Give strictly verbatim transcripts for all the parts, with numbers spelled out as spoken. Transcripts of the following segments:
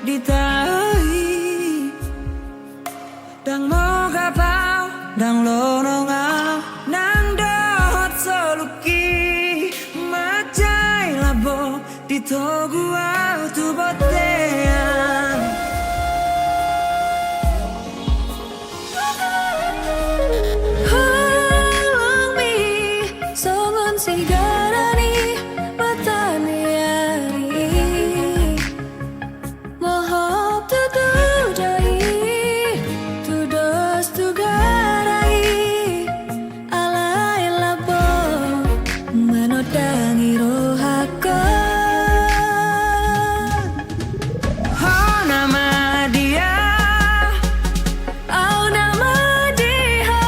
Di tahi, ndang mogap au, ndang lonong au, nang dohot soluki. Manjai lambok di togu au tu bontean. Holongmi songon sigara ni mataniari. Mohop tu tudo i, tu dos tu gara i, alai lambok manondangi rohangkon. Ho nama dia, au nama dia,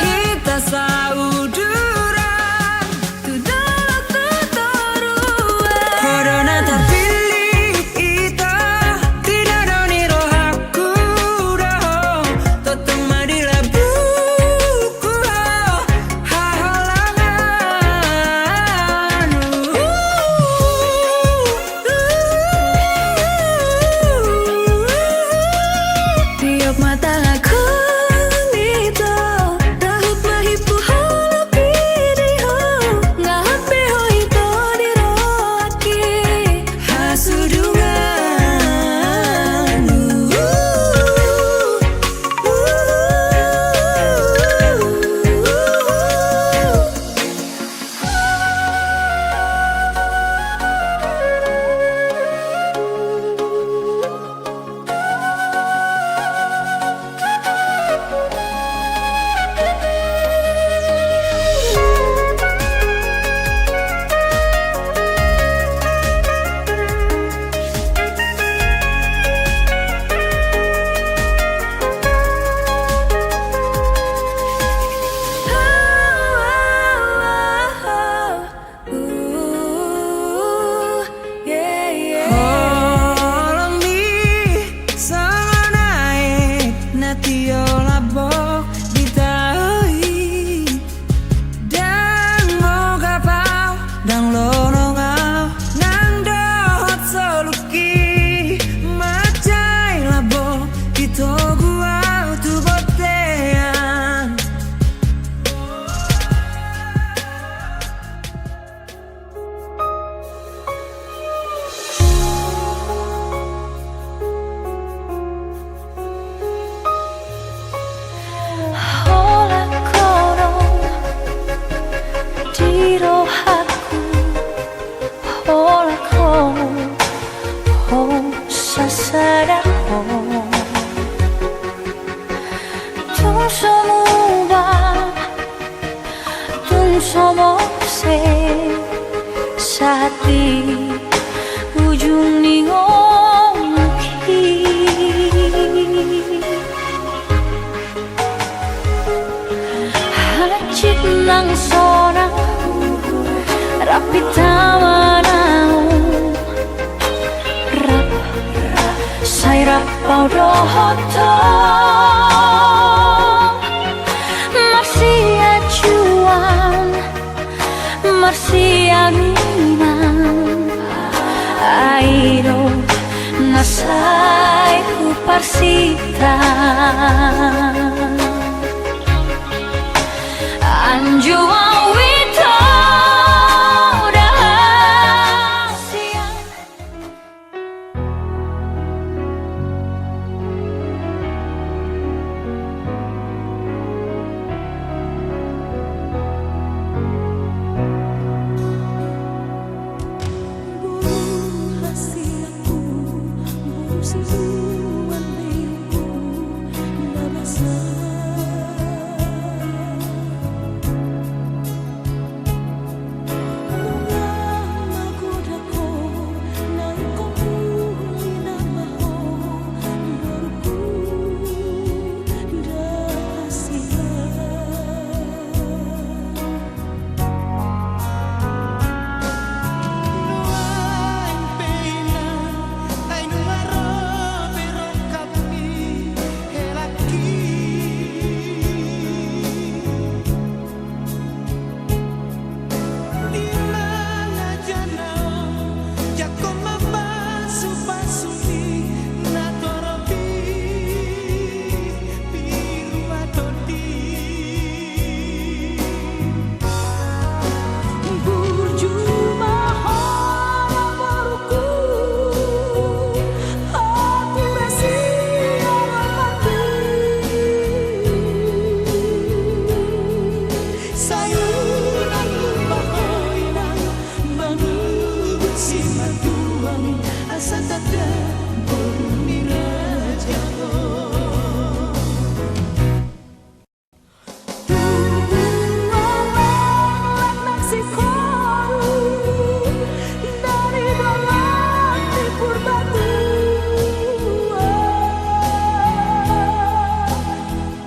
hita sauduran. Tu dolok tu toruan. Ho do na tarpillit ito, tinadong ni rohangku do ho, tongtong ma di lambungku ho haholongan. Tiop ma tanganhon ito, rahut ma himpu holongki di ho, nga hape ho ito di rohangki hasudungan. Holongmi songon aek na tio lambok di tahi. Ndang mogap au, ndang lonong au, nang dohot soluki. Manjai lambok di togu au tu bontean. Holan ho do di rohangku, holan ho, ho sasada ho. Tung so muba, tung so mose, sahat di ujung ni ngolungki. Hansit nang sonang, rap hita ma naung rap, sai rap au dohot ho. Marsiajuan, marsiaminan, ai do na sai huparsinta. Anju au ito dalan sian.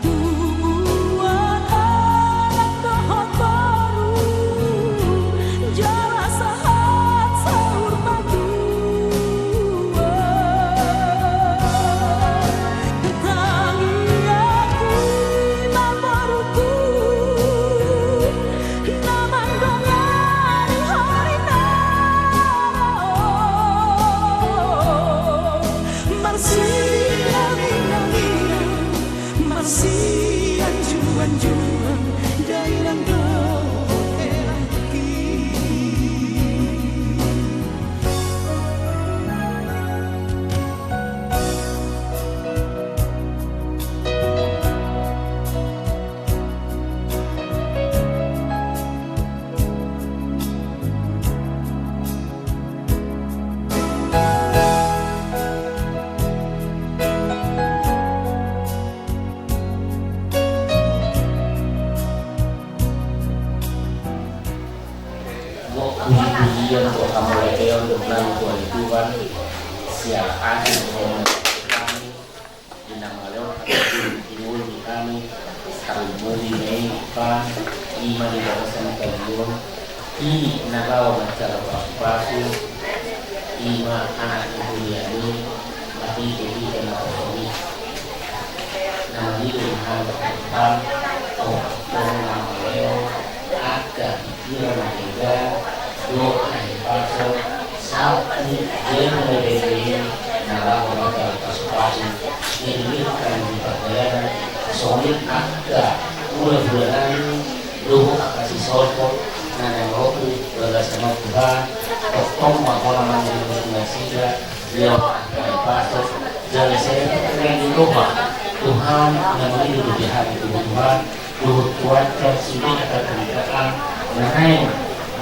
Tubuan anak dohot boru, jala sahat saur matua. Tangiangku ma boruku, na mandongani horina on. Marsianjuanjuan dainang dohot elangki. Puji-pujian tu hamauliateon tu Tuhan, siala asi ni roha-Mu. Di na malehon hata-Mu, di ngolu ni hami, hami muli ma i, Tuhan, i ma di bagasan kaluarga i na laho manjalo pasu-pasu, i ma anak ni huria-Mi, marhite-hite naposona i. Na mangido ma hami, Tuhan, tongtong na malehon angka pikiran na denggan dohot na hipaso, sahat tu jolma na denggan i na laho manjalo pasu-pasu, denggan di pardalanan, songon i angka hulahula nami dohot angka sisolhot na naeng ro tu bagasan on, Tuhan, tongtong ma Ho na mangido-ido nasida, lewat angka na hipaso, jala sai dapot na denggan ni roha, Tuhan, na mangido dope hami tu Ho, Tuhan, dohot tu angka sude angka taritaan na naeng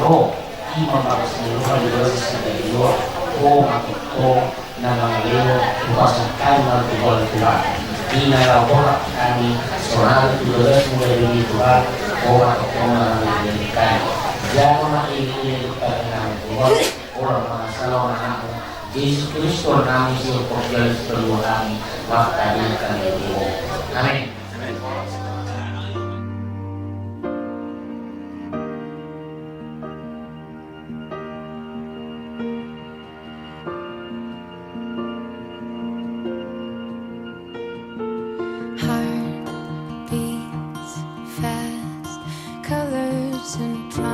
ro, i ma bagas ni roha di bagasan sadari on, Ho ma tongtong na mangalehon, hupasahat hami ma tu Ho, Tuhan. Di na laho horas hami saonari tu bagas ni ulaon i, Tuhan, Ho ma tongtong na mangalehon hami. Jalo ma i di hita, Tuhan, Ho ma mangasaloan Anak-Mu Jesus Kristus, nami sian portibi on, Tuhan, martangiang hami tu Ho. Amin. Heart beats fast, colors and promises.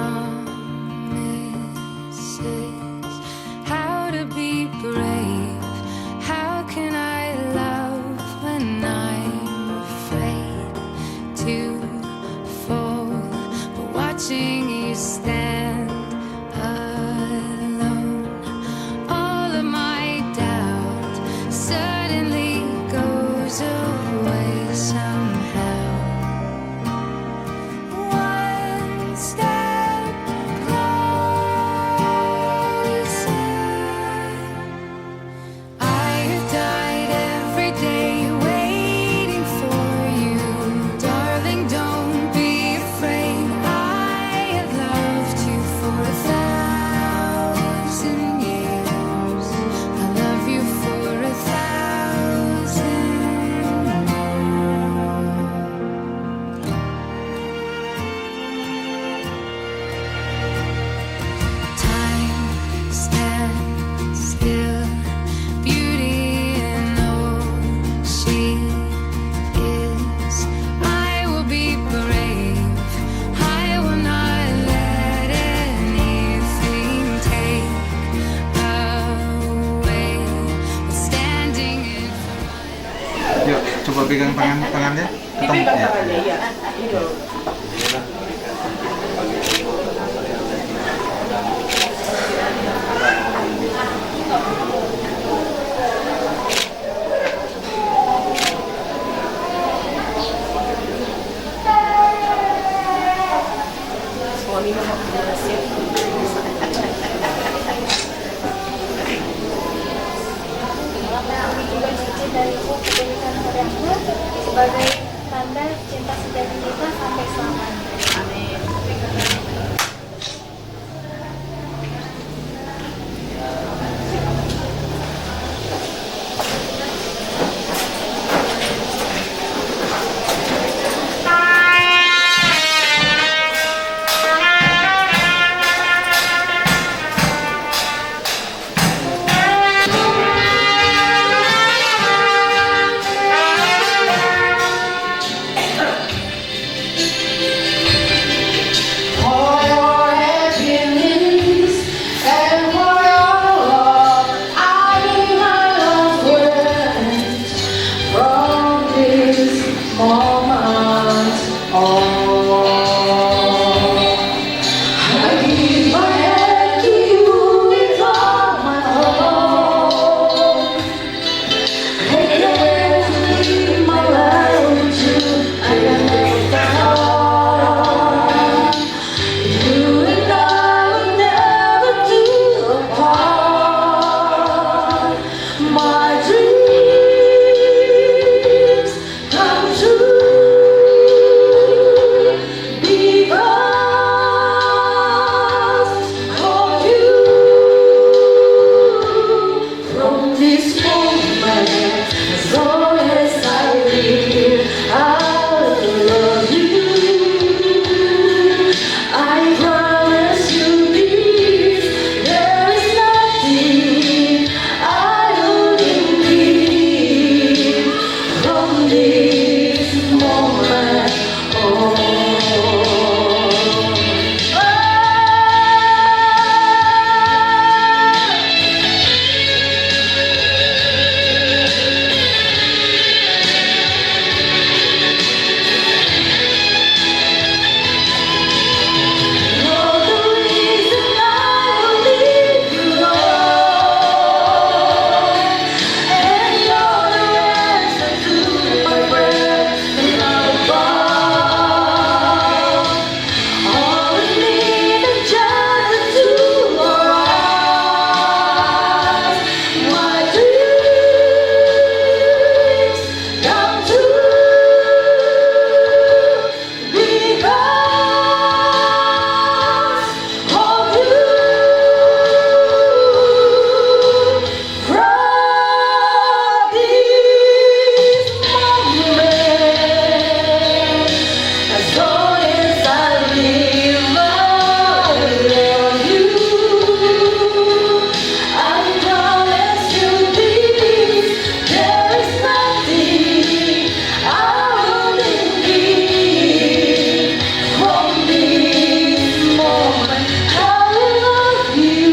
How to be brave? How can I love when I'm afraid to fall? But watching you stand alone, all of my doubt suddenly goes away somehow. One step closer. I have died every day waiting for you. Darling, don't be afraid. I have loved you for a thousand years. I love you for a thousand more. Time stands still, beauty in all she is. I will be brave, I will not let anything take away what's standing in front of me. Yuk, coba pegang tangan, tangannya. Ketemu, dipegang ya? Tangannya, iya. Ini dulu. Suami mau makan nasi. Sebagai tanda cinta sejati kita sampai selamanya. Amin. For your happiness and for your love, I give my last words from this moment on. I give my hand to you with all my heart. Come true because of you. From this moment, as long as I live, I will love you. I promise you this, there is nothing I wouldn't give. From this moment on. Because of you, from this moment, as long as I live, I love you. I promise you this, there is nothing I wouldn't give. From this moment, I love you.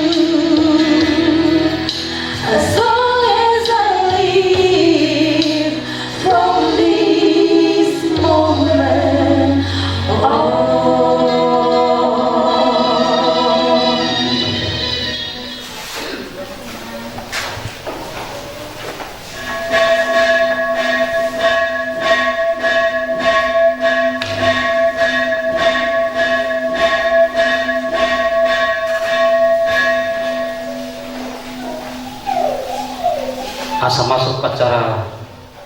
As long as I live, from this moment on. Asa masuk acara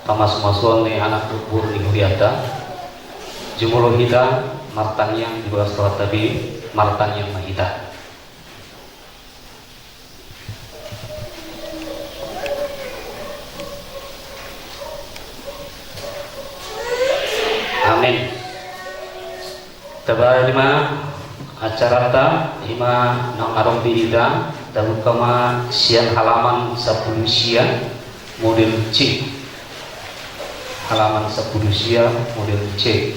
pamasumasuon ni anak boru ni hurianta, jumolo hita martangiang di bagas Tuhanta be, martangiang ma hita. Amin. Tabahen ma acaranta, ima naung adong di hita, tabuka ma sian halaman sampulu sia, model C. Halaman sampulu sia, model C.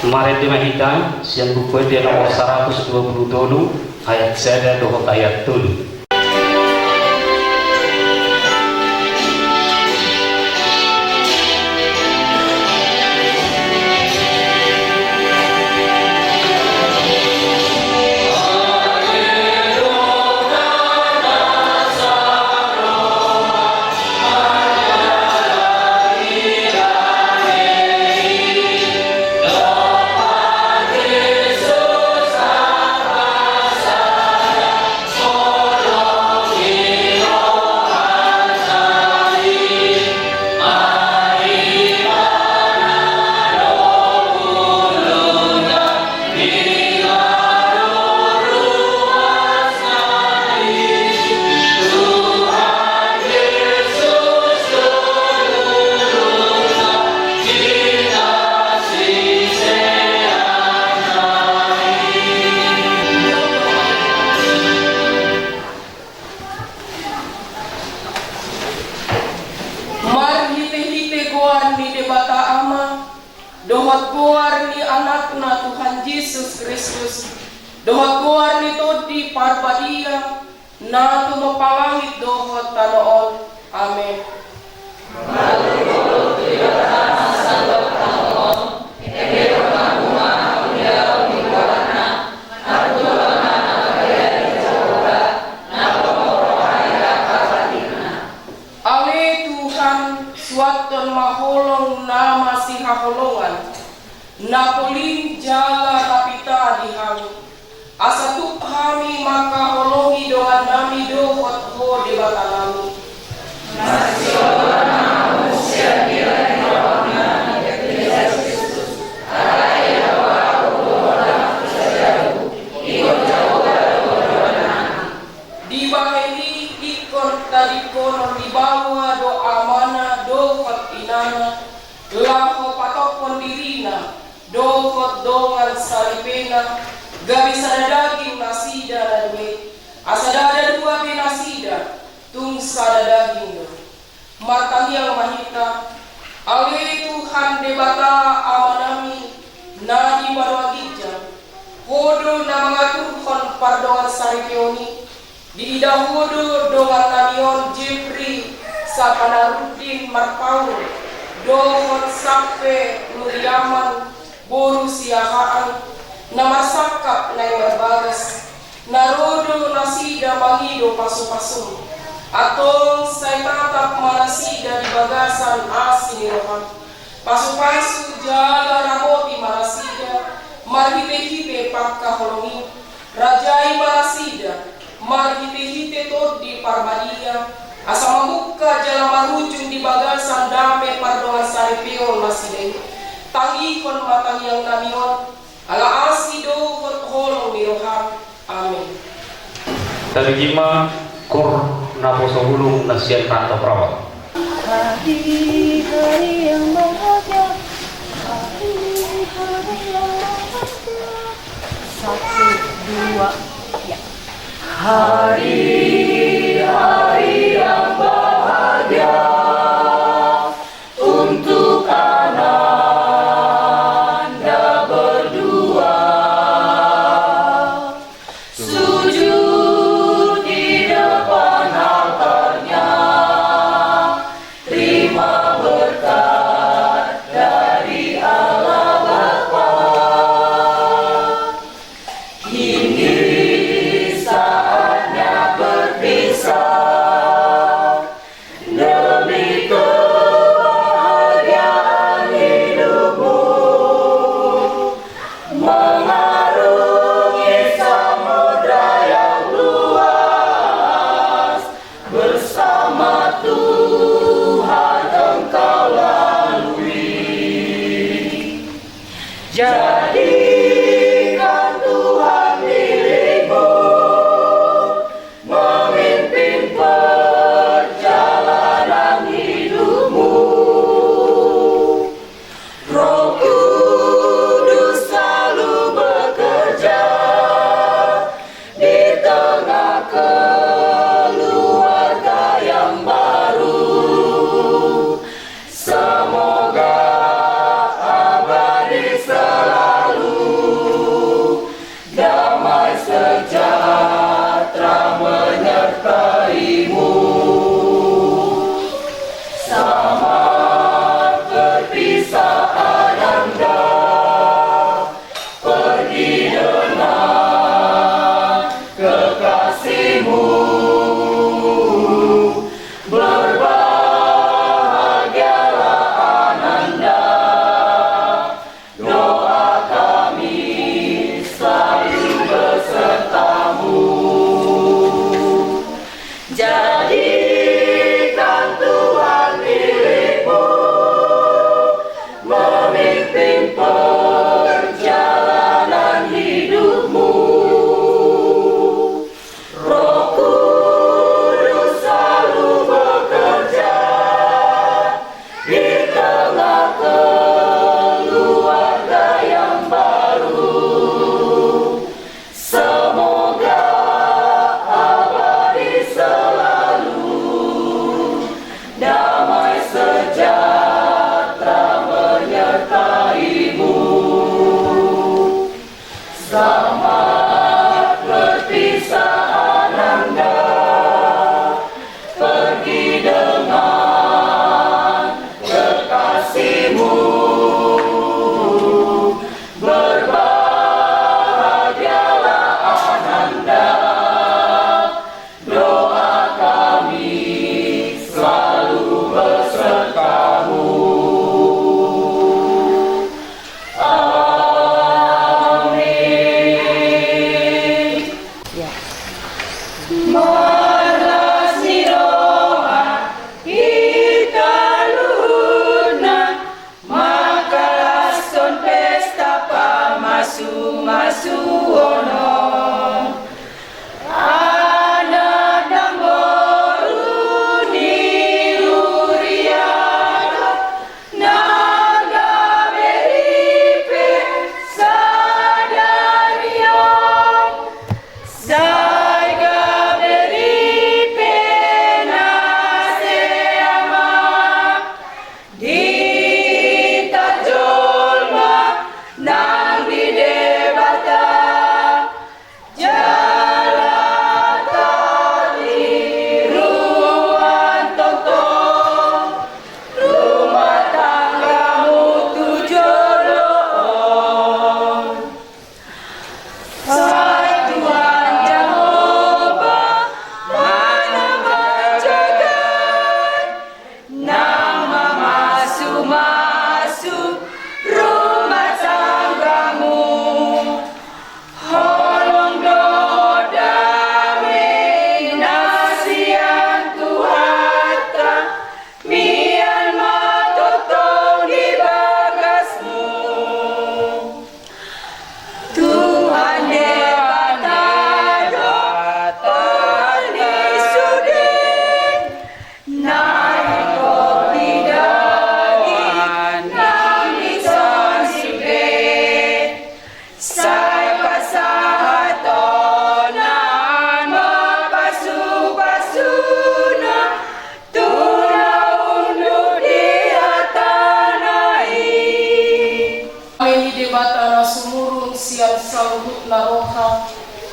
Marende ma hita sian Buku Ende nomor saratus dua pulu tolu, ayat sada dohot ayat tolu. dohot goar ni Tondi Parbadia, na tumompa langit dohot tano on. Amen. Ale Tuhan, suanhon ma holong na masihaholongan, na polin jala na pita di hami, asa tuk hami mangkaholongi dongannami dohot Ho Debatanami. Dibahen i ingkon tadingkonon ni baoa do amana dohot inana, laho patophon dirina dohot dongan saripena, gabe sada daging nasida na dua i, asa ndada dua be nasida, tung sada daging do. Martangiang ma hita. Ale Tuhan Debata Amanami na di banua ginjang, Ho do na mangaturhon pardongansaripeon i. Diida Ho do dongannami on Jepri Sapanaruddin Marpaung dohot Sampe Nuriaman boru Siahaan, na marsangkap Nai Marbagas, na ro do nasida mangido pasupasum. Antong sai tatap ma nasida di bagasan asi ni roham. Pasupasu jala ramoti ma nasida marhitehite pangkaholongi. Rajai ma nasida marhitehite Tondi Parbadia, asa mamungka jala marujung di bagasan dame pardongansaripeon nasida i. Tangihon ma tangiangnami on, ala asi dohot holong ni roham. Amen. Tabege ma koor naposo bulung na sian Rantau Perawat. Hari-hari yang bahagia, hari-hari yang bahagia. Satu, dua, tiga. Hari-hari yang bahagia untuk ananda berdua. Sujud di depan altarnya, terima berkat dari Allah Bapa. Kini saatnya berpisah demi kebahagiaan hidupmu, mengarungi samudra yang luas, bersama Tuhan engkau lalui. Jadikan Tuhan dirimu memimpin perjalanan hidupmu. Roh Kudus selalu bekerja di tengah keluarga yang baru. Semoga abadi selalu damai sejahtera menyertaimu. Selamat berpisah ananda, pergi dengan kekasihmu. Berbahagialah ananda, doa kami selalu besertamu.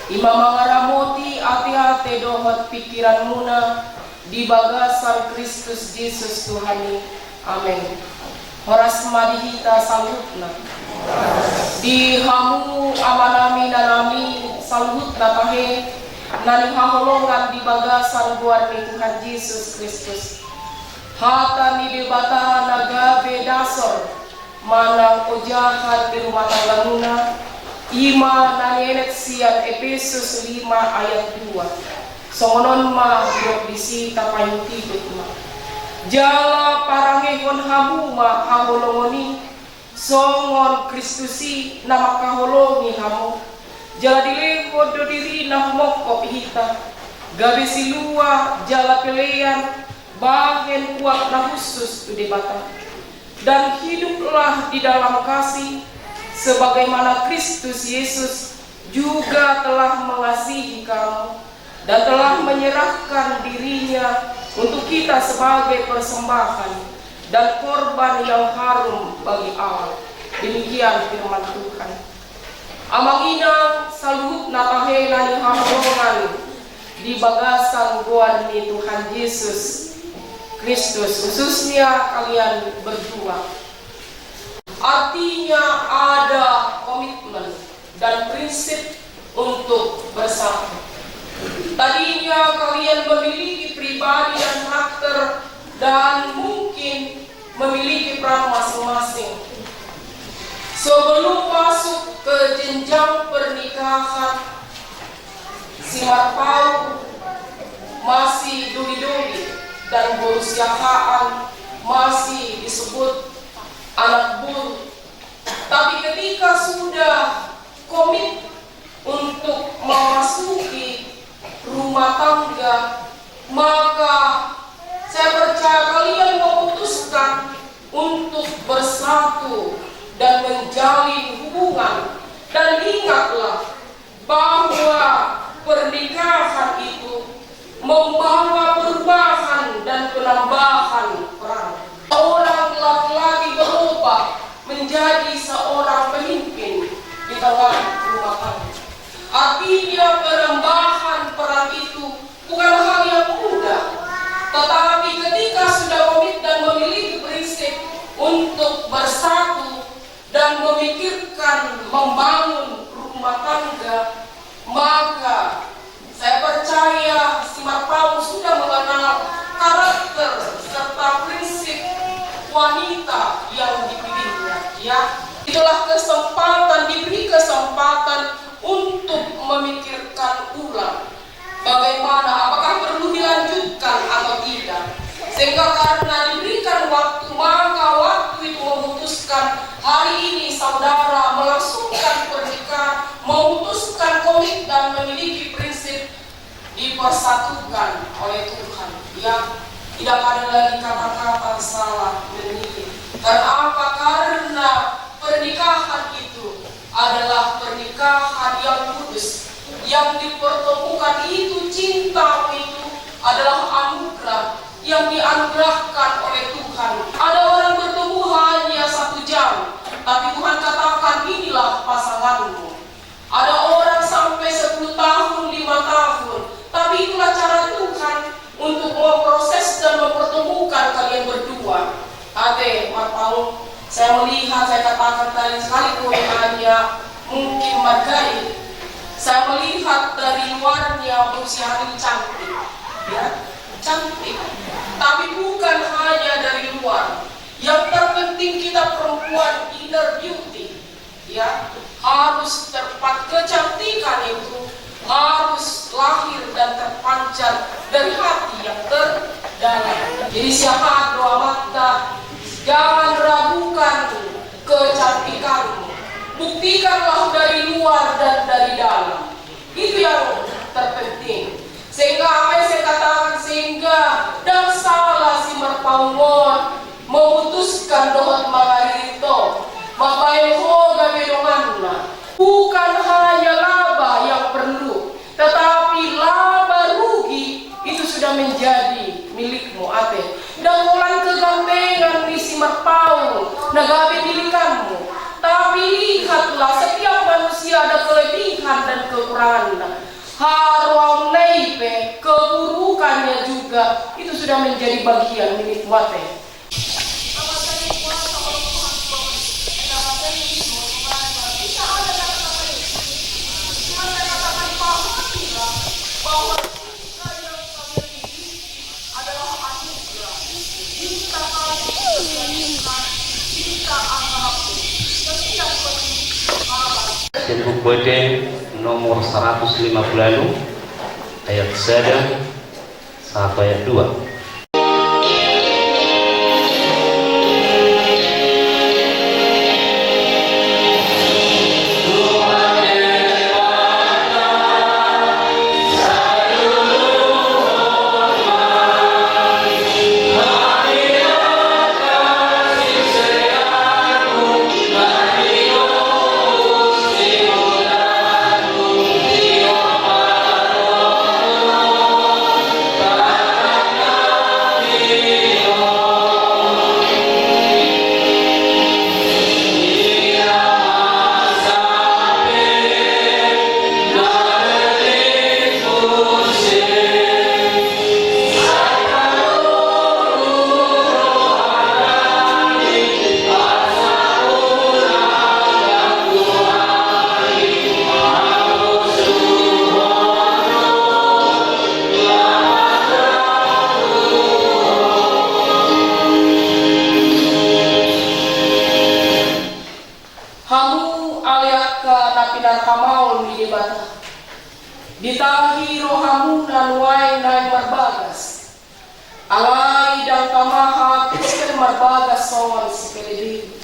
Ima mangaramoti ateate dohot pingkiranmuna di bagasan Kristus Jesus Tuhan i. Amen. Horas ma di hita saluhutna. Di hamu amanami inanami saluhutna tahe, na nihaholongan di bagasan goar ni Tuhan Jesus Kristus. Hata ni Debata na gabe dasor manang ojahan di rumah tanggamuna, ima na nienet sian Epesus lima ayat dua. Songon on ma didok disi, tapaihutihut ma. Jala parangehon hamu ma haholongon i, songon Kristus i na mangkaholongi hamu. Jala dilehon do dirina humongkop hita, gabe silua jala pelean, bahen uap na hushus tu Debata. Dan hiduplah di dalam kasih, sebagaimana Kristus Yesus juga telah mengasihi kamu dan telah menyerahkan dirinya untuk kita sebagai persembahan dan korban yang harum bagi Allah. Demikian firman Tuhan. Amang inang saluhutna tahe na nihaholongan di bagasan goar ni Tuhan Jesus Kristus, khususnya kalian berdua. Artinya ada komitmen dan prinsip untuk bersatu. Tadinya kalian memiliki pribadi dan karakter dan mungkin memiliki peran masing-masing. Sebelum masuk ke jenjang pernikahan, si Marpaung masih doli-doli dan boru siahaan masih disebut anak boru. Tapi ketika sudah komit untuk memasuki rumah tangga, maka saya percaya kalian memutuskan untuk bersatu dan menjalin hubungan. Dan ingatlah bahwa pernikahan itu membawa perubahan dan penambahan peran. Seorang laki-laki berubah menjadi seorang pemimpin di tengah rumah tangga. Artinya, penambahan peran itu bukan hal yang mudah. Tetapi ketika sudah komit dan memiliki prinsip untuk bersatu dan memikirkan membangun rumah tangga, maka saya percaya si Marpaung sudah mengenal karakter serta prinsip wanita yang dipilihnya. Ya, itulah kesempatan, diberi kesempatan untuk memikirkan ulang bagaimana, apakah perlu dilanjutkan atau tidak. Sehingga karena diberikan waktu, maka waktu itu memutuskan hari ini saudara melangsungkan pernikahan, memutuskan komit dan memiliki prinsip dipersatukan oleh Tuhan. Ya, tidak ada lagi kata-kata salah menilai. Karena apa? Karena pernikahan itu adalah pernikahan yang kudus, yang dipertemukan itu, cinta itu adalah anugerah yang dianugerahkan oleh Tuhan. Ada orang bertemu hanya satu jam, tapi Tuhan katakan, "Inilah pasanganmu." Ada orang sampai sepuluh tahun, lima tahun, tapi itulah cara Tuhan untuk memproses dan mempertemukan kalian berdua. Ate, Marpaung, saya melihat, saya katakan tadi, sekalipun hanya mungkin marga i, saya melihat dari luarnya boru siahaan ini cantik, ya, cantik. Tapi bukan hanya dari luar. Yang terpenting kita perempuan, inner beauty. Ya, harus terpa-, kecantikan itu harus lahir dan terpancar dari hati yang terdalam. Jadi, siahaan do amanta, jangan ragukan kecantikanmu. Buktikanlah dari luar dan dari dalam. Itu yang terpenting. Sehingga apa yang saya katakan, sehingga ndang salah si Marpaung on memutuskan dohot mangaririto, mambahen ho gabe donganna. Bukan hanya laba yang perlu, tetapi laba rugi itu sudah menjadi milikmu, ate. Ndang holan kegantengan ni si Marpaung na gabe milikanmu. Tapi lihatlah, setiap manusia ada kelebihan dan kekurangannya. Haroamna i pe, keburukannya juga, itu sudah menjadi bagian milik mate. Sian Buku Ende nomor saratus lima pulu ualu, ayat sada sahat tu ayat dua. Hamu ale angka na pinarhamaol ni Debata, ditahi rohamuna nuaeng naeng marbagas. Alai ndang tama hata Kristen marbagas songon sipelebegu.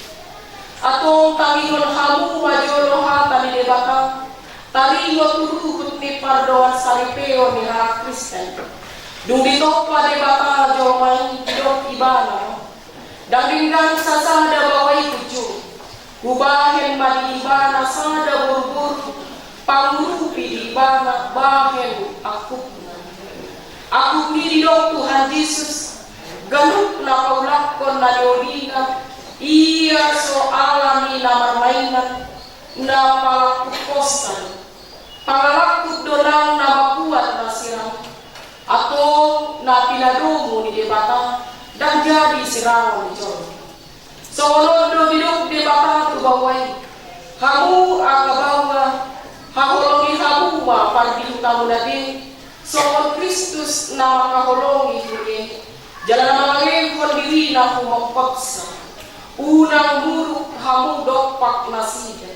Antong tangihon hamu ma jolo hata ni Debata, taringot tu ruhut ni pardongansaripeon ni halak Kristen. Dung ditompa Debata jolma i, didok Ibana, ndang denggan sasada baoa i punjung. Hubahen ma di ibana sada boruboru, pangurupi di ibana bahen angkupna. Angkup ni i didok Tuhan Jesus, ganup na paulakkon na niolina, ia so ala ni na marmainan, na palangkup posan. Pangalangkup do nang na mambuat na sirang i, antong na pinadomu ni Debata, ndang jadi sirangon ni jolma. Songon on do didok Debata tu baoa i, hamu angka baoa, haholongi hamu ma pardihutamuna be, songon Kristus na mangkaholongi huria i, jala na mangalehon dirina humongkopsa. Unang muruk hamu dompak nasida.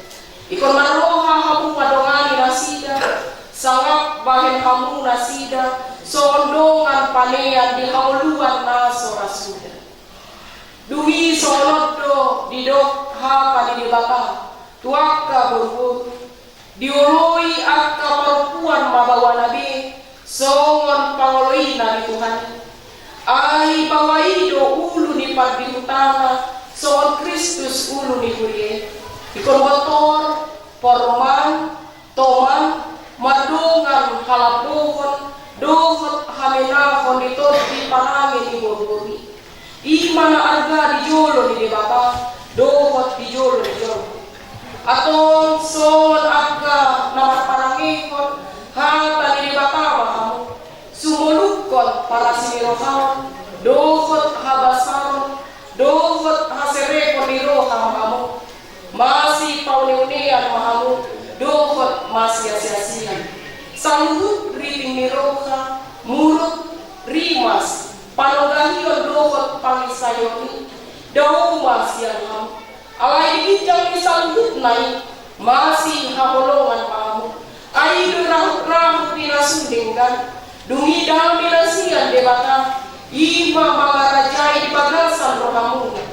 Ingkon marroha hamu mandongani nasida, sangap bahen hamu nasida songon dongan panean di hangoluan na so ra suda. Dung i songon on do didok hata ni Debata tu angka boruboru, dioloi angka parompuan ma baoana be songon pangoloina di Tuhan i. Ai baoa i do ulu ni pardihutana, songon Kristus ulu ni huria i. Ingkon botor, porman, toman, mardongan halambohon dohot hamenahon di tondi parange ni boruboru i. I ma na arga di jolo ni Debata dohot di jolo ni jolma. Antong songon angka na marparangehon hata ni Debata ma hamu, sumolukkon parasi ni roham dohot habasaon dohot haserepon ni roha ma hamu. Masipauneunean ma hamu dohot masiasiasian. Saluhut riting ni roha, muruk, rimas, panonggahion dohot pangisaion i, dao ma sian hamu. Alai di ginjang ni saluhutna i, masihaholongan ma hamu. Ai do rahutrahut i na sun denggan, dung i dame na sian Debata, i ma mangarajai di bagasan rohamuna.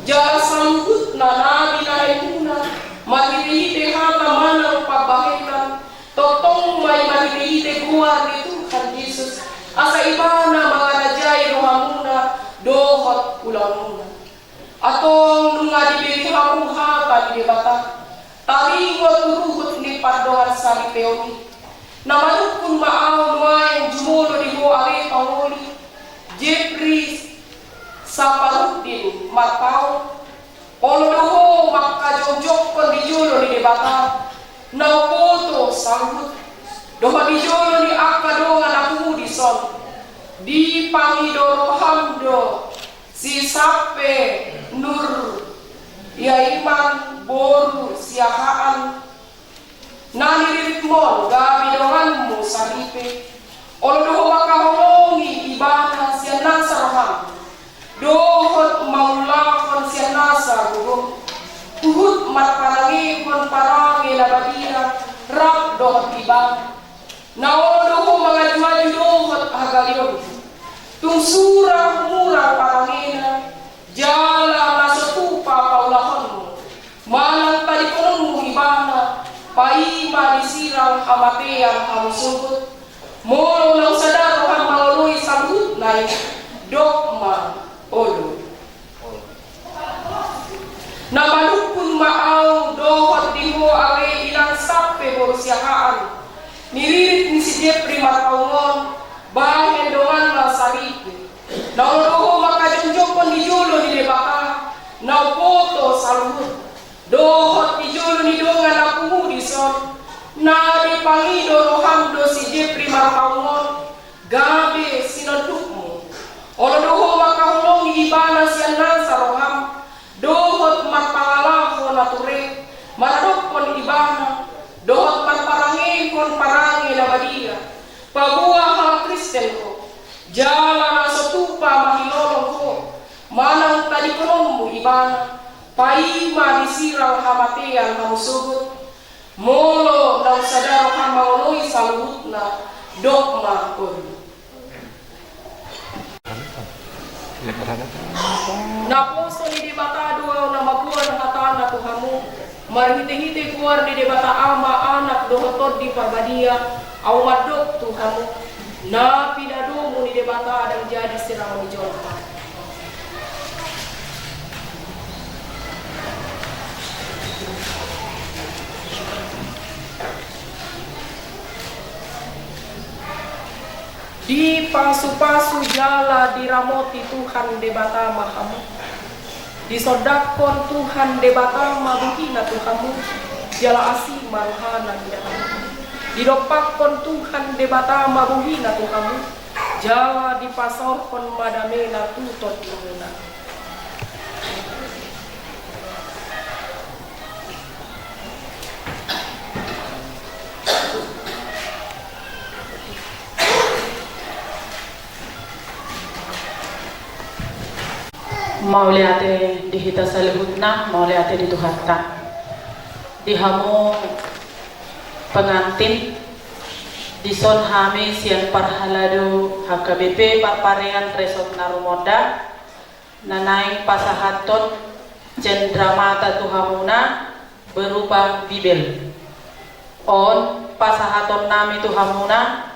Jala saluhutna na binahenmuna marhitehite hata manang pambahenan, tongtong ma i marhitehite goar ni Tuhan Jesus, asa Ibana mangarajai rohamuna dohot ulaonmuna. Antong nunga dibege hamu hata ni Debata, taringot tu ruhut ni pardongansaripeon i. Na manungkun ma ahu nuaeng jumolo di ho ale pangoli, Jepri Saparuddin Marpaung, Olo do ho mangkajongjongkon di jolo ni Debata na umboto saluhut, dohot di jolo ni angka dongan na pungu dison, dipangido roham do si Sampe Nur Yaiman boru Siahaan, na niriritmon gabe donganmu saripe. Olo do ho mangkaholongi ibana sian nasa roham, dohot mangulahon sian nasa gogom, huhut marparangehon parange na badia rap dohot ibana. Na olo do ho mangajuaju dohot hagaleon, tung sura mura parangena, jala na so tupa paulahonmu, manang tadingkononmu ibana, paima disirang hamatean hamu sogot. Molo naung sada roham mangoloi saluhutna i, dok ma olo. Na manungkun ma ahu dohot di ho ale inang Sampe boru Siahaan, niririt ni si Jepri Marpaung on, bahen donganna saripe. Na olo do ho mangkajongjongkon di jolo ni Debata na umboto saluhut, dohot di jolo ni dongan na pungu dison, na dipangido roham do si Jepri Marpaung on gabe sinondukmu. Olo do ho mangkaholongi ibana sian nasa roham, dohot marpangalaho na ture maradophon ibana, dohot marparangehon parange na badia. Paboa halak Kristen ho, jala na so tupa mahilolong ho, manang tadingkononmu ibana, paima disirang hamatean hamu sogot. Molo naung sada roham mangoloi saluhutna, dok ma olo. Naposo ni Debata do ahu na mamboan hatana tu hamu, marhitehite goar ni Debata Ama, Anak dohot Tondi Parbadia, ahu mandok tu hamu, na pinadomu ni Debata ndang jadi sirangon ni jolma. Dipasupasu jala diramoti Tuhan Debata ma hamu. Disondangkon Tuhan Debata ma bohina tu hamu, jala asi ma rohana di hamu. Didompakkon Tuhan Debata ma bohina tu hamu, jala dipasaorhon ma damena tu tondimuna. Mauliate di hita saluhutna, mauliate di Tuhanta. Di hamu pengantin, dison hami sian parhalado H K B P Parparean Resort Narumonda, na naeng pasahathon cendramata tu hamuna berupa Bibel. On pasahatonnami tu hamuna,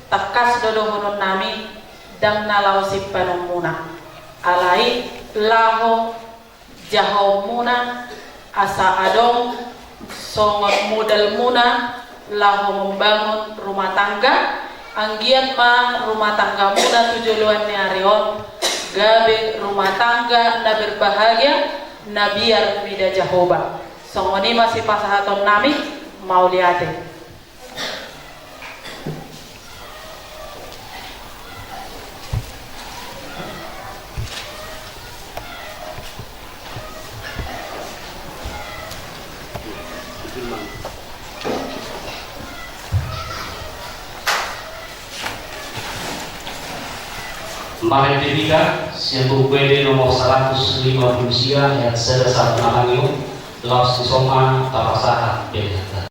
tangkas do dohononnami, ndang na laho simpanonmuna. Alai laho jahaonmuna, asa adong songon modalmuna laho membangun rumah tangga, anggiat ma rumah tanggamuna tu joloan ni ari on gabe rumah tangga na berbahagia, na biar mida Jahowa. Songon i ma sipasahatonnami, mauliate. Marende hita sian Buku Ende nomor saratus lima pulu sia, ayat sada sahat tu na tolu. Laos dison ma tapasahat pelean.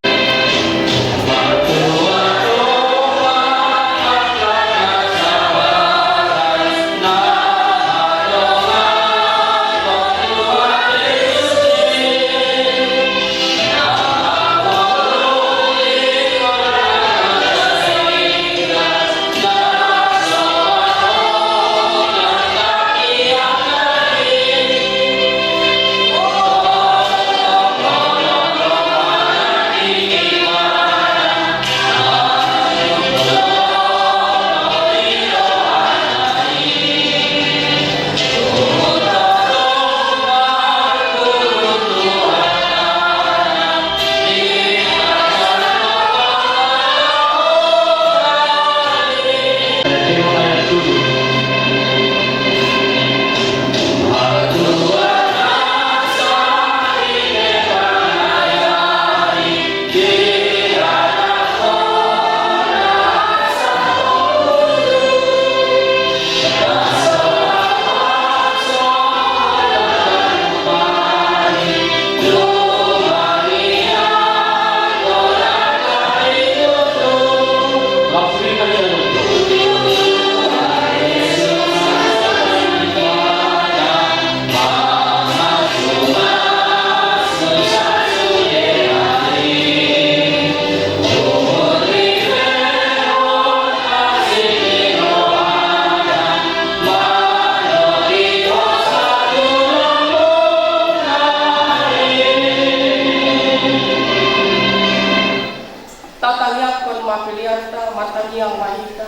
Peleanta, martangiang ma hita.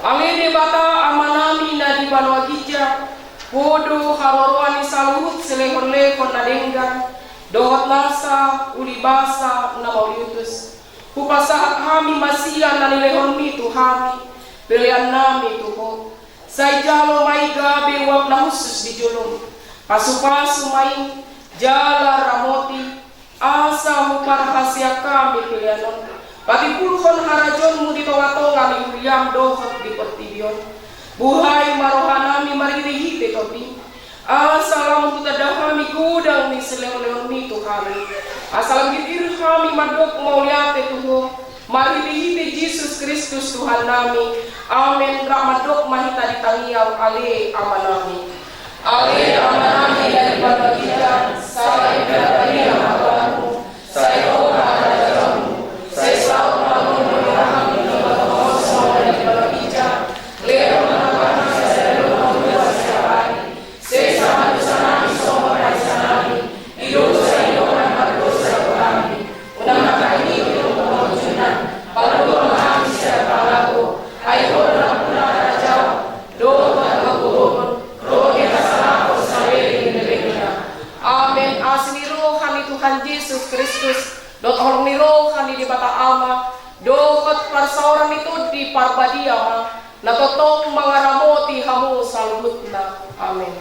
Ale Debata Amanami na di banua ginjang, Ho do haroroan ni saluhut silehonlehon na denggan, dohot nasa ulibasa na mauliutus. Hupasahat hami ma sian na nilehonMi tu hami, peleannami tu Ho. Sai jalo ma i gabe uap na hushus di jolom. Pasupasu ma i, jala ramoti, asa huparhaseang hami pelean on, patimbulhon harajaonMu di tongatonga ni huriaM dohot di portibi on. Buhai ma rohanami marhitehite TondiM, asa lam hutanda hami godang ni silehonlehonMi tu hami, asa lam girgir hami mandok mauliate tu Ho, marhitehite Jesus Kristus Tuhannami. Amen. Rap mandok ma hita di tangiang Ale Amanami. Ale Amanami na di banua ginjang, sai pinarbadia ma goarMu, sai ro ma harajaonMu, sai saut ma lomo ni rohaM di tongatonga on songon na di banua ginjang. Lehon ma tu hami sian sadari on harajaonMi, sesa ma dosanami songon na di hasesaan nami di dosa ni dongan na mardosa tu hami. Unang ma hami didok tu pangunjunan, palua ma hami sian pangago, ai Ho do nampuna harajaon dohot hagogoon, ro di hasangapon saleleng ni lelengna. Amen. Asi ni roha ni Tuhan Jesus Kristus, dohot holong ni roha ni Debata Ama, dohot parsaoran ni Tondi Parbadia ma na tongtong mangaramoti hamu saluhutna. Amen.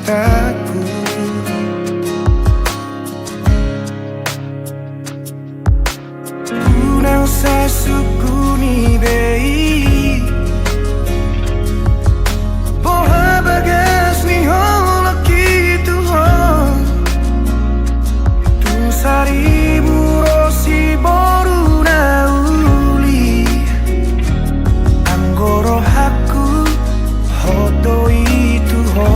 Aku unang sai sungkun i be i, boha bagas ni holongki tu ho. Tung saribu ro siboru na uli, anggo rohangku hot do i tu ho.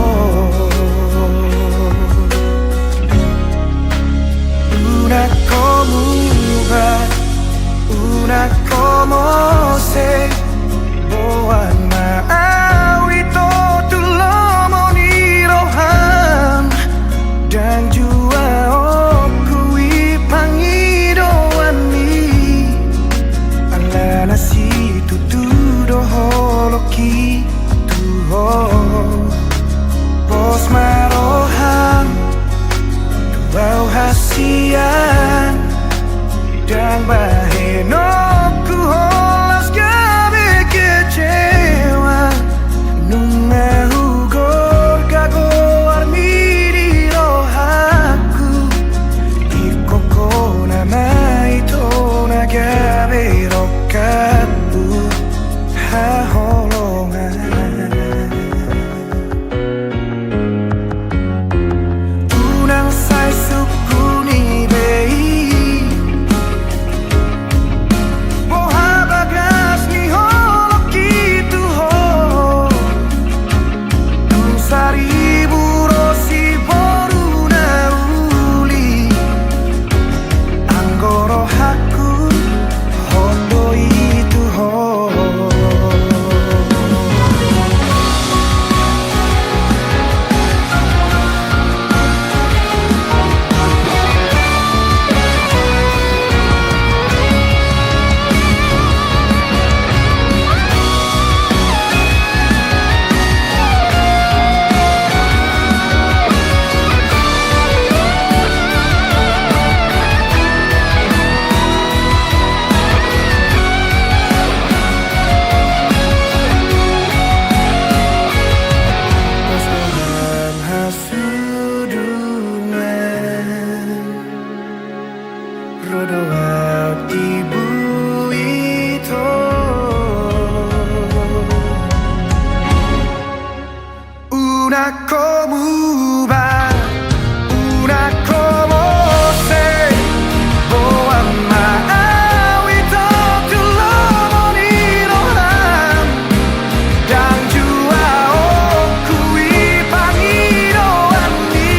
Unang ho muba, unang ho mose, boan ma au ito tu lomo ni roham. Ndang jua on huhut pangidoan i, alana situtu do holongki tu ho. Pos ma roham tu au hasian, ndang bahenonku holan gabe kecewa. Nunga hugorga goarmi di rohangku, ingkon ho nama ito na gabe rongkapku haholongan. Unang sai sungkun i be i, boha bagas ni holongki tu ho. Tung saribu ro siboru na uli, anggo rohangku hot do i tu ho. Sudungan ro do au tibu ito. Unang ho muba, unang ho mose, boan ma au ito tu lomo ni roham. Ndang jua on huhut pangidoan i,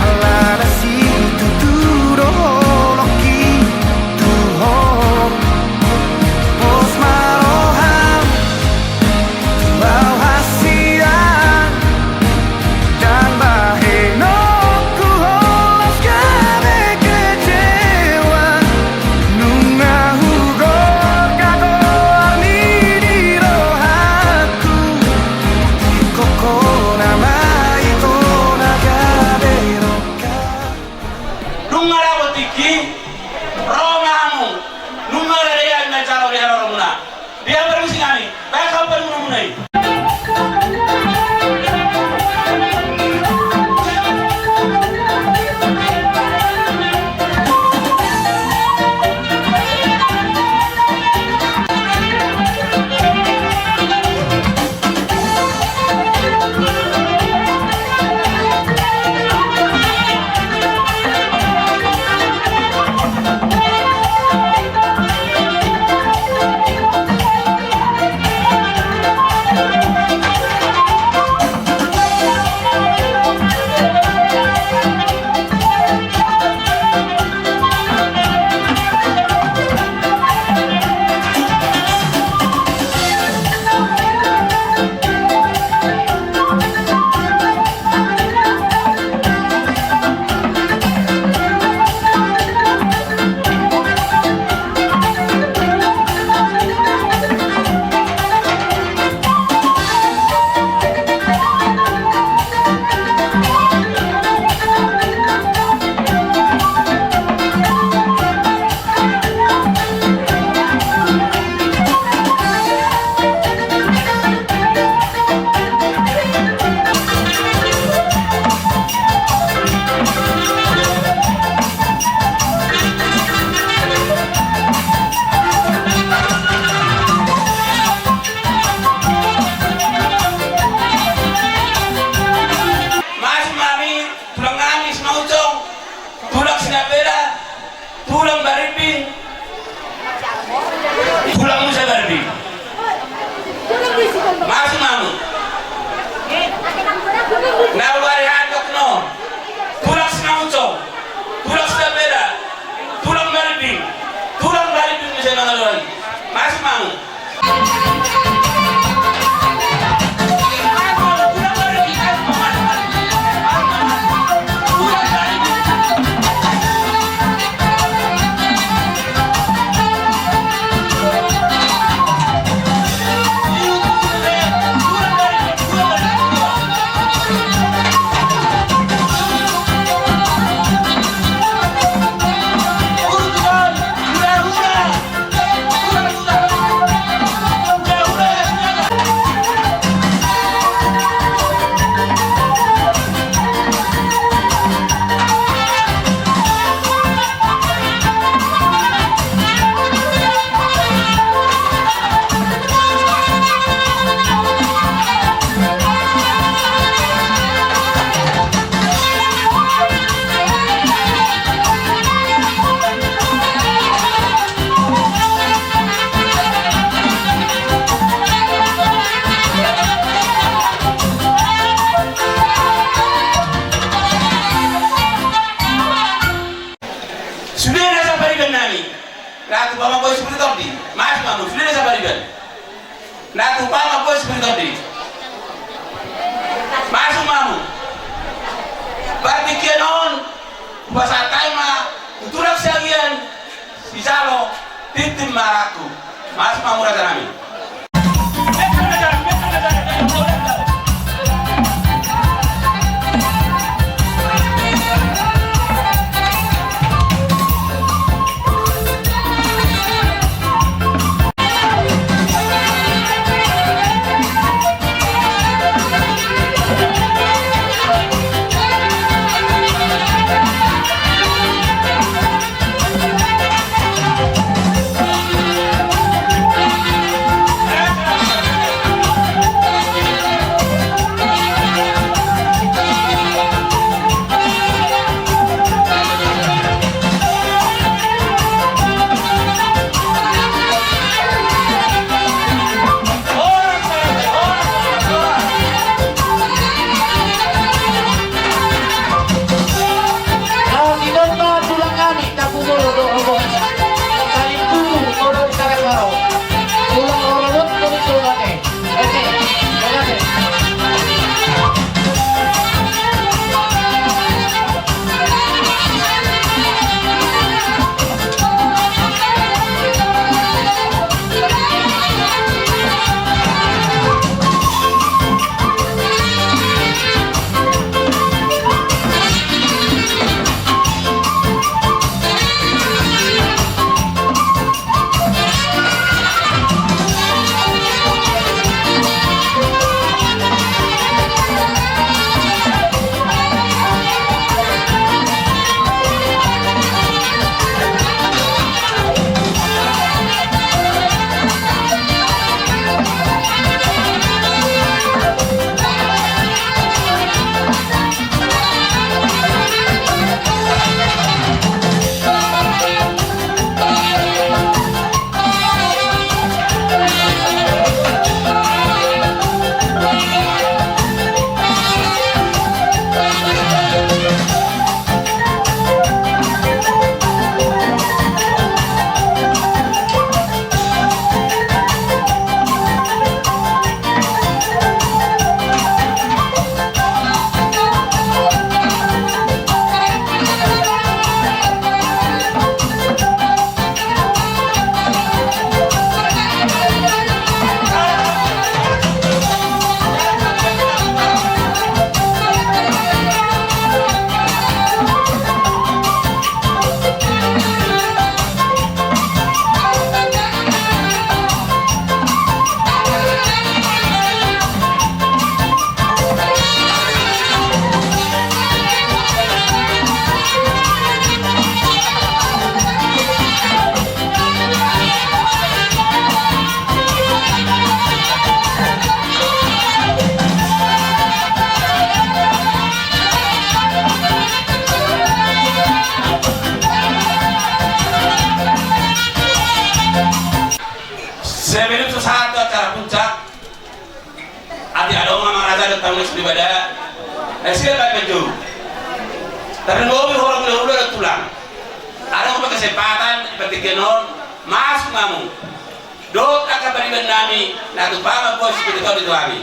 alana situtu do holongki tu ho. Pos ma roham tu au hasian, ndang bahenonku holan gabe kecewa. Nunga hugorga goarmi di rohangku, ingkon ho nama ito na gabe rongkapku. Nunga dapot tingki, ro ma hamu. Nunga rade i, ami manjalo di haroromuna. Dia bermusik ami, baik kau bermusik. Sude na sapariban nami. Ratu Pama Boys Puritondi. Masuk ma hamu, sude na sapariban. Ratu Pama Boys Puritondi. Masuk ma hamu. Partingkian on, hupasahat hami ma tu tulang siagian, sijalo tintin ma ratu. Masuk ma hamu raja nami. Tahu di domba tulang kami. Tapu molo do robo. Salingku molo di sarang maro. Tulang orobot molo di tulang ate. Oke. Oke. Sebelum so sahat tu acara puncak, ate adong amang raja dohot amang raja, eh, siap baen manjou. Tarlumobi horong ni hulahula dohot tulang. Adong pe kesempatan di partingkian on, masuk ma hamu. Dohot Iban nami na tu pama bos tu todi tu ami.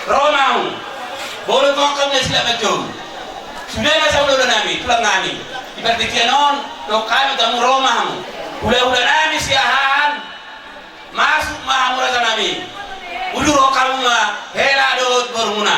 Ro ma hamu. Bolo tu angka na sila majon. Sude na saulaula nami, tulang nami. Di partingkian on, tu hami tamu ro ma hamu. Hulahula nami Siahaan. Masuk ma hamu raja nami. Udur hamu ma hela dohot borumuna.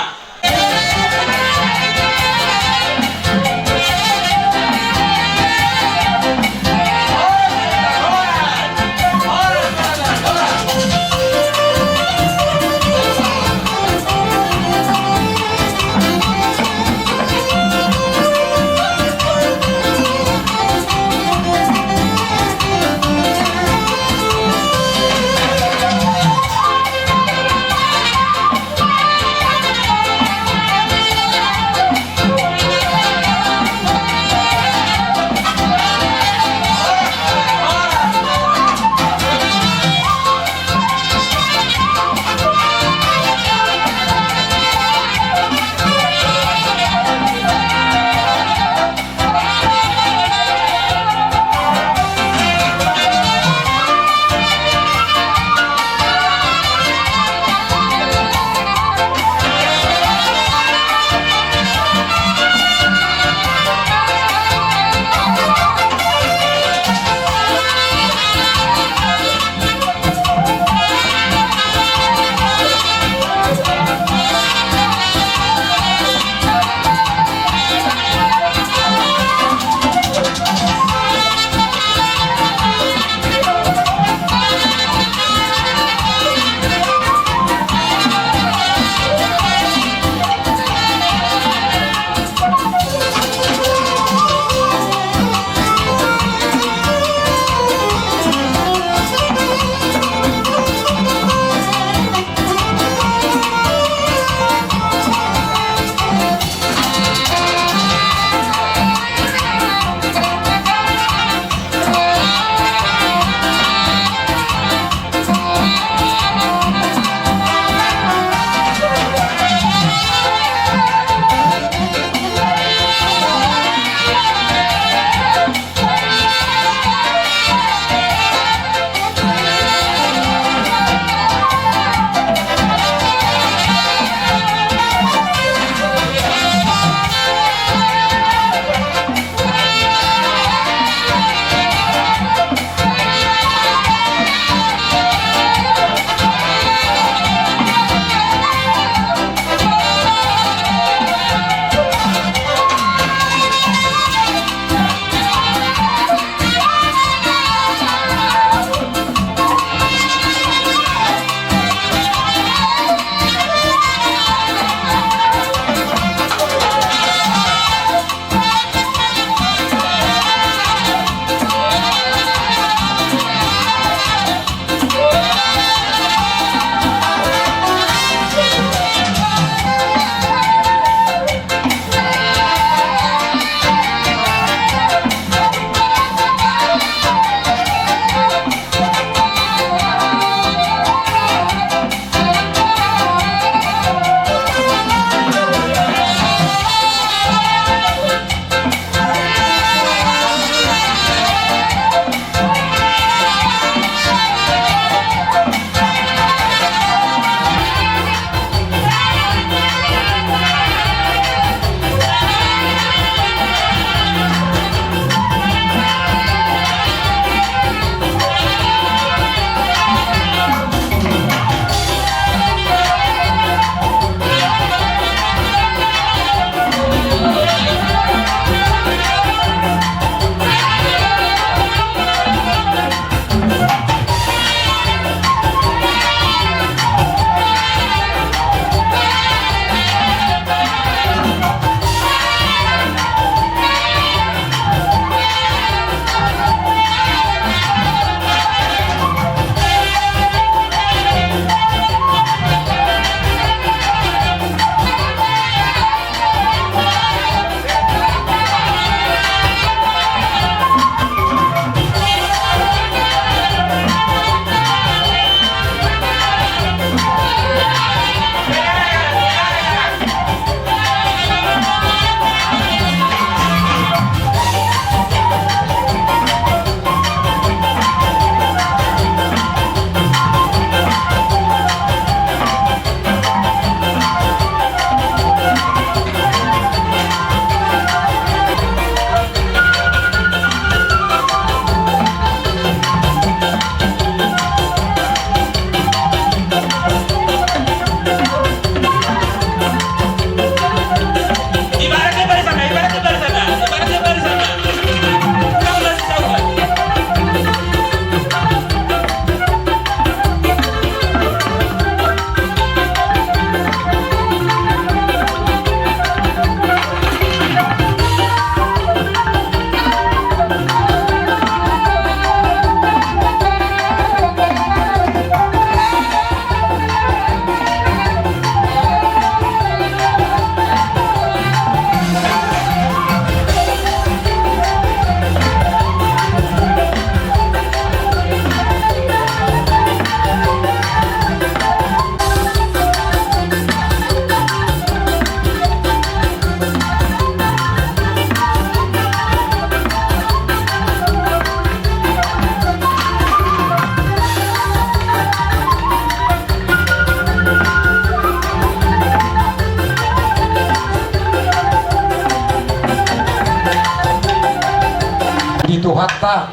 Ta,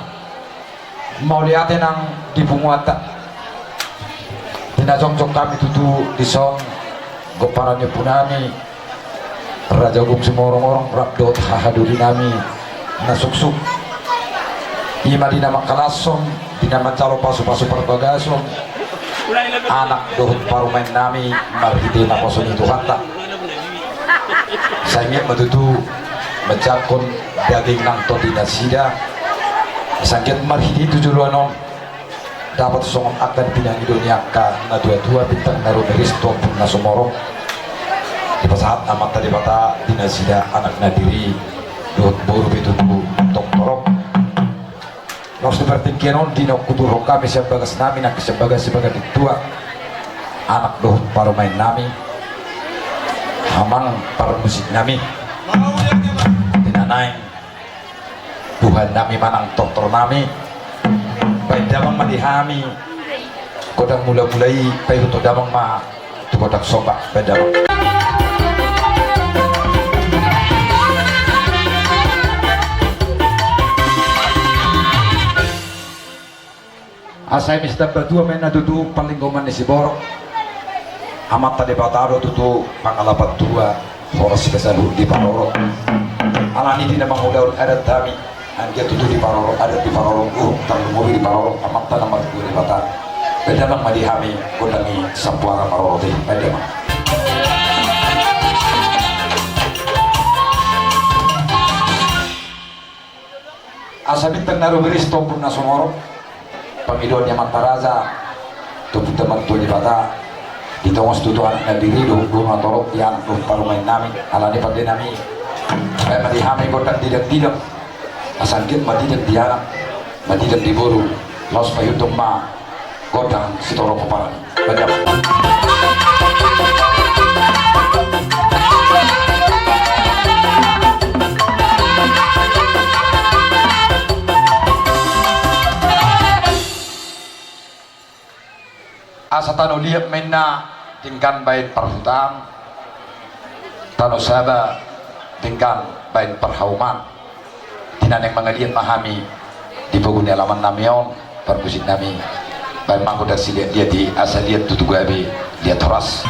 mauliate nang di punguanta. Di na jongjong hami tutu dison, pomparan ni ompunami Raja Ogung Simorongorong rap dohot hahadolinami na suksuk. I ma di na mangkalashon, di na manjalo pasupasu parbagason anak dohot parumaennami marhite naposo ni Tuhanta. Sai anggiat ma tutu manjangkon daging nang tondi nasida. Sai anggiat marhite tu joloan on dapot songon angka pinangido ni angka natuatua, bintang na rumiris tu ombun na sumorop. Dipasahat Amanta Debata di nasida anak na diri dohot boru pe tutu tong torop. Laos di partingkian on di na huturhon hami sian bagasnami nangkin sian bagas sipanggabean tua, anak dohot parumaennami, amang parmusiknami, di na naeng buhanami manang tortornami, baen damang ma di hami gondang mulamula i, paihuthon damang ma tu gondang somba, baen damang. Asa eme sitamba tua ma inna tutu parlinggoman ni siborok. Amanta Debata do tutu pangalapan tua, horas sipasahut diparorot. Alani i di na mangulahon adat hami, anggiat tutu diparorot adat, diparorot uhum, tarlumobi diparorot Amanta na martua Debata. Baen damang ma di hami gondang ni sampuara parorot i, baen damang. Asa bintang na rumiris tu ombun na sumorop, pangidoan ni amanta raja tu ompunta martua Debata, ditongos tutu anak na diri dohot boru na torop, di anak dohot parumaennami. Alani i pandenami, baen ma di hami gondang didang-didang, asa anggiat madidang di anak, madidang di boru, laos paihuthon ma gondang sitorop pomparan. Baen damang. Asa tano liat ma inna denggan baen parhutaan, tano saba denggan baen parhauman. Di na naeng mangaliat ma hami di pogu ni alamannami on, parmusiknami, baen ma gondang siliatliat i, asa liat tutu gabe, liat horas.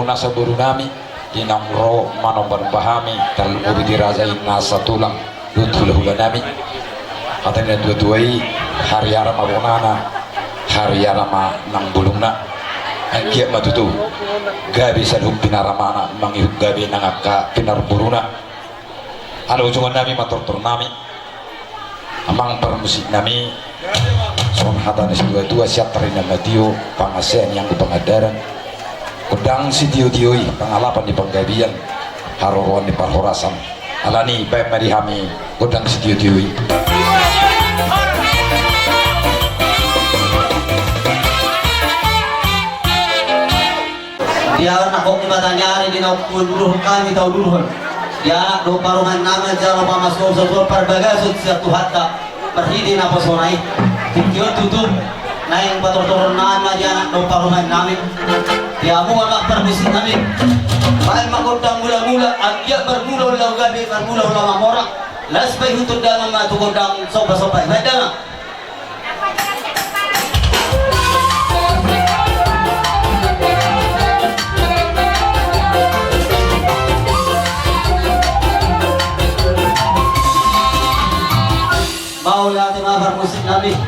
Nasa boru nami, di naung ro manomba-nomba hami, tarlumobi di raja i nasa tulang dohot hula-hula nami. Hata ni na tua-tua i, hariara ma bonana, hariara ma nang bulungna. Anggiat ma tutu gabe saluhut pinaramana, mangihut gabe nang angka pinarboruna. Ala ujungan nami ma tortor nami. Amang parmusik nami, songon hata ni situa-tua, sian tarina ma tio, pangasea ni anggo pangandaran. Gondang sitio-tio i, pangalapan ni panggabean, haroroan ni parhorasan. Alani baen ma di hami gondang sitio-tio i. Di anak ni Bataniari di naung huuduthon hami taudurhon. Di anak dohot parumaen nami jalo pamasu-pasu parbagason sian Tuhanta marhite naposona i. Tingki on tutu naeng patortoron nami ma di anak dohot parumaen nami. Di hamu amang parmusik nami, baen ma gondang mula-mula, anggiat marmula ulaon gabe, marmula ulaon mamora. Laos paihutihut damang ma tu gondang somba-somba i, baen damang. Mauliate ma parmusik nami.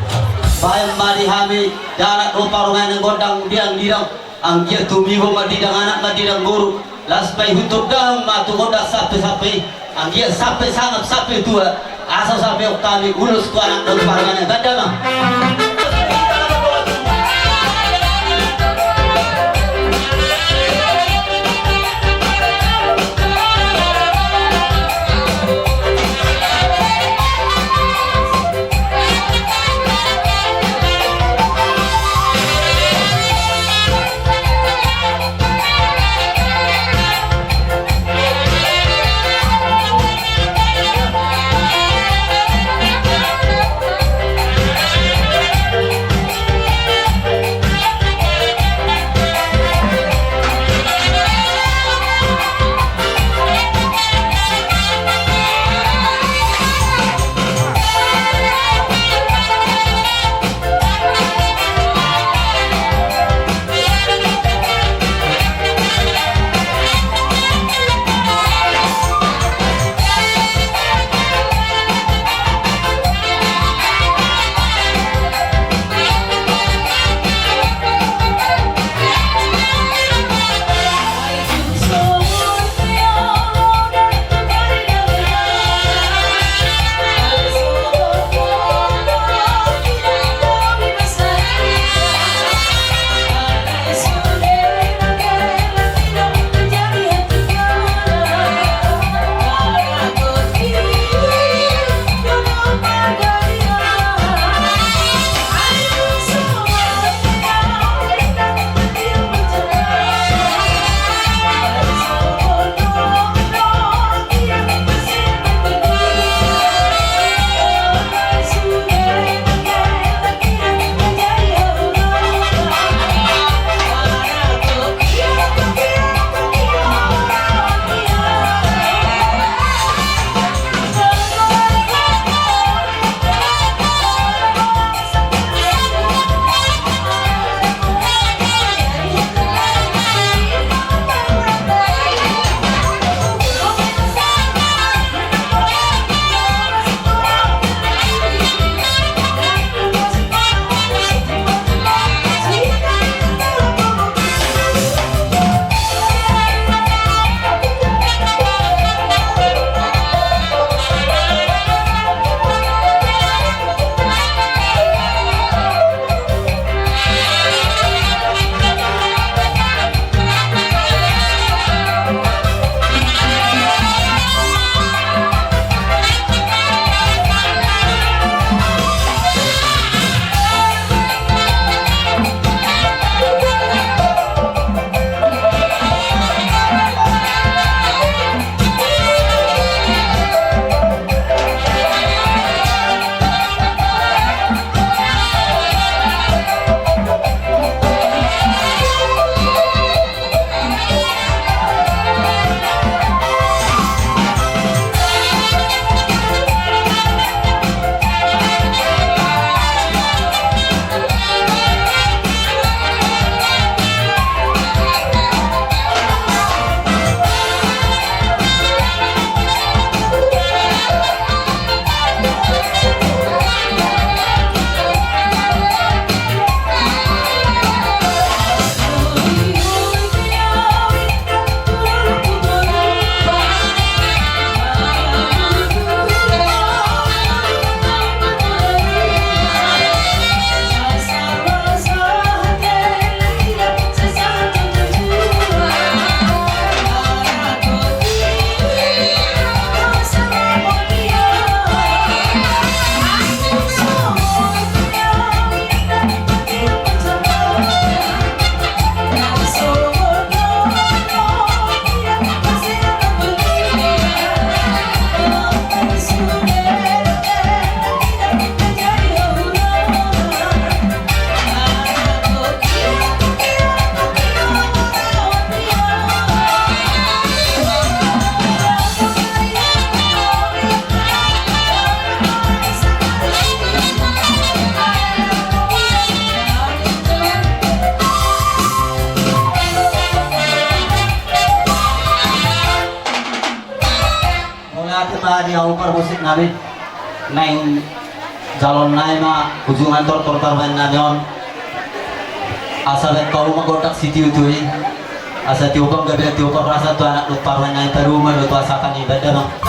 Baen ma di hami di anak dohot parumaen nami gondang didang-didang. Anggiat tumibo mandidang anak, mandidang boru. Laos paihutihut damang ma tu gondang sampe-sampe i. Anggiat sampe sangap sampe tua. Asa sampe on hami ulos tu anak dohot parumaen nami, baen damang. nami, naeng jaloonnami ma ujungan tortor parumaen nami on. Asa baen hamu ma gondang sitiotio i, asa tiopan gabe tiopan rasa tu anak dohot parumaen nami parumaen dohot tu asahan i, baen damang.